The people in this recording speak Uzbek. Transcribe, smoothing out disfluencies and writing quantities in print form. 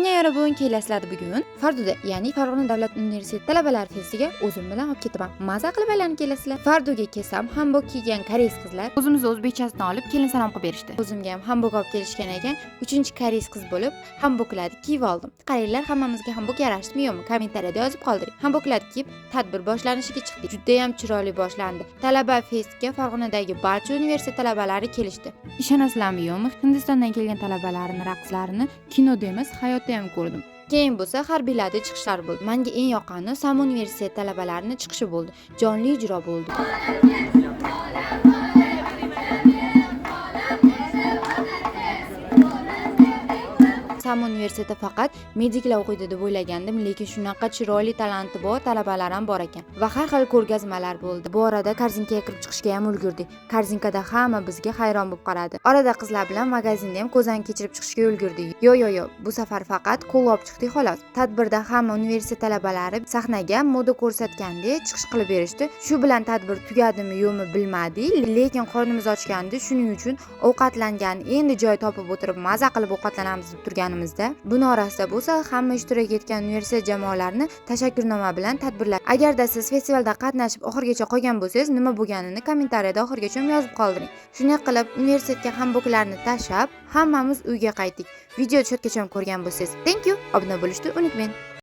Annyeong yorobun, kelasizlar. Bugun Farduda, ya'ni Farg'ona davlat universiteti talabalari festiga o'zim bilan olib ketaman. Maza qilib aylanib kelasizlar. Farduga kelsam, hanbok kiygan koreys qizlar o'zimizni o'zbekchasini olib, kelin salom qilib berishdi. O'zimga ham hanbok olib kelishgan ekan. Uchinchi koreys qiz bo'lib hanboklarni kiyib oldim. Qaranglar, hammamizga hanbok yarashdimi, yo'qmi, kommentariyada yozib qoldiring. Hanboklarni kiyib, tadbir boshlanishiga chiqdik. Judayam chiroyli boshlandi. Talaba festga Farg'onadagi barcha universitet talabalari kelishdi. Ishonasizlarmi, yo'qmi, Hindistondan kelgan talabalarni raqslarini kinoda emas, hayotda ham ko'rdim. Keyin bo'lsa harbiylarda chiqishlar bo'ldi. Manga eng yoqqani Sam universitet talabalarini chiqishi bo'ldi. Jonli ijro bo'ldi. Sam universitetida faqat mediklar o'qiydi deb o'ylagandim, lekin shunaqa chiroyli talanti bor talabalar ham bor ekan. Va har xil ko'rgazmalar bo'ldi. Bu orada korzinkaga kirib chiqishga ham ulgurdik. Korzinkada hamma bizga hayron bo'lib qaradi. Orada qizlar bilan magazinda ham ko'zdan kechirib chiqishga ulgurdik. Yo yo yo, bu safar faqat qo'l olib chiqdik, xolos. Tadbirda hamma universitet talabalari sahnaga moda ko'rsatgandek chiqish qilib berishdi. Shu bilan tadbir tugadimi, yo'qmi, bilmadik, lekin qornimiz ochgandi, shuning uchun ovqatlangan endi joy topib o'tirib maza qilib ovqatlanamiz deb turganimizda, buni orasida bo'lsa hamma ishtirok etgan universitet jamoalarini tashakkurnoma bilan tadbirlar. Agarda siz festivalda qatnashib oxirigacha qolgan bo'lsangiz, nima bo'lganini kommentariyada oxirigacha yozib qoldiring. Shunday qilib universitetga hanboklarni tashlab, hammamiz uyga qaytdik. Video shu yergacha ko'rgan bo'lsangiz, thank you. Obuna bo'lishni unutmang.